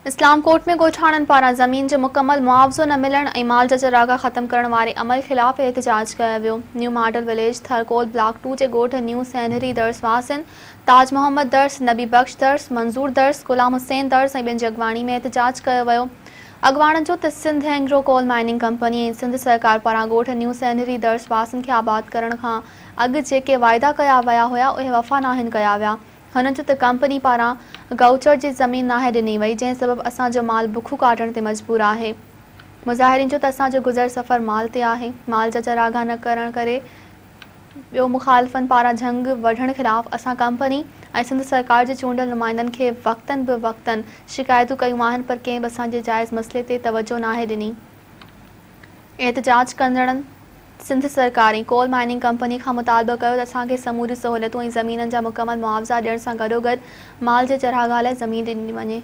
اسلام ڪوٽ ۾ ڳوٺاڻن پاران زمين جو مڪمل معاوضو نه ملڻ ۽ مال جا چراگاهه ختم ڪرڻ واري عمل خلاف احتجاج ڪيو ويو. New model village Thar coal block two جي ڳوٺ نيو سينهري درس واسين تاج محمد درس، نبي بخش درس، منظور درس، غلام حسين درس ۽ ٻين جي اڳواڻي ۾ احتجاج ڪيو ويو. اڳواڻن چيو ته Sindh Engro coal mining company ۽ Sindh سرڪار پاران ڳوٺ نيو سينهري درس واسين کي آباد ڪرڻ کان اڳ جيڪي واعدا ڪيا ويا هيا اهي وفا ناهن ڪيا ويا. هنن چيو ته ڪمپني پاران گائوچر جي زمين ناهي ڏني وئي جنهن سبب اسان جو مال بکون ڪاٽڻ تي مجبور آهي. مظاهرين چيو ته اسان جو گذر سفر مال تي آهي، مال جا چراگاهه نه ڪرڻ ڪري ٻيو مخالفن پاران جهنگ وڍڻ خلاف اسان ڪمپني ۽ سنڌ سرڪار جي چونڊيل نمائندن کي وقتن به وقتن شڪايتون ڪيون آهن پر ڪنهن به اسان جي جائز مسئلي تي توجهه ناهي ڏني. احتجاج ڪندڙن سنڌ سرڪار ۽ ڪول مائننگ ڪمپني کان مطالبو ڪيو ته اسان کي سموريون سهولتون ۽ زمينن جا مڪمل معاوضا ڏيڻ سان گڏوگڏ مال جي چراگاهه لاء زمين ڏني وڃي.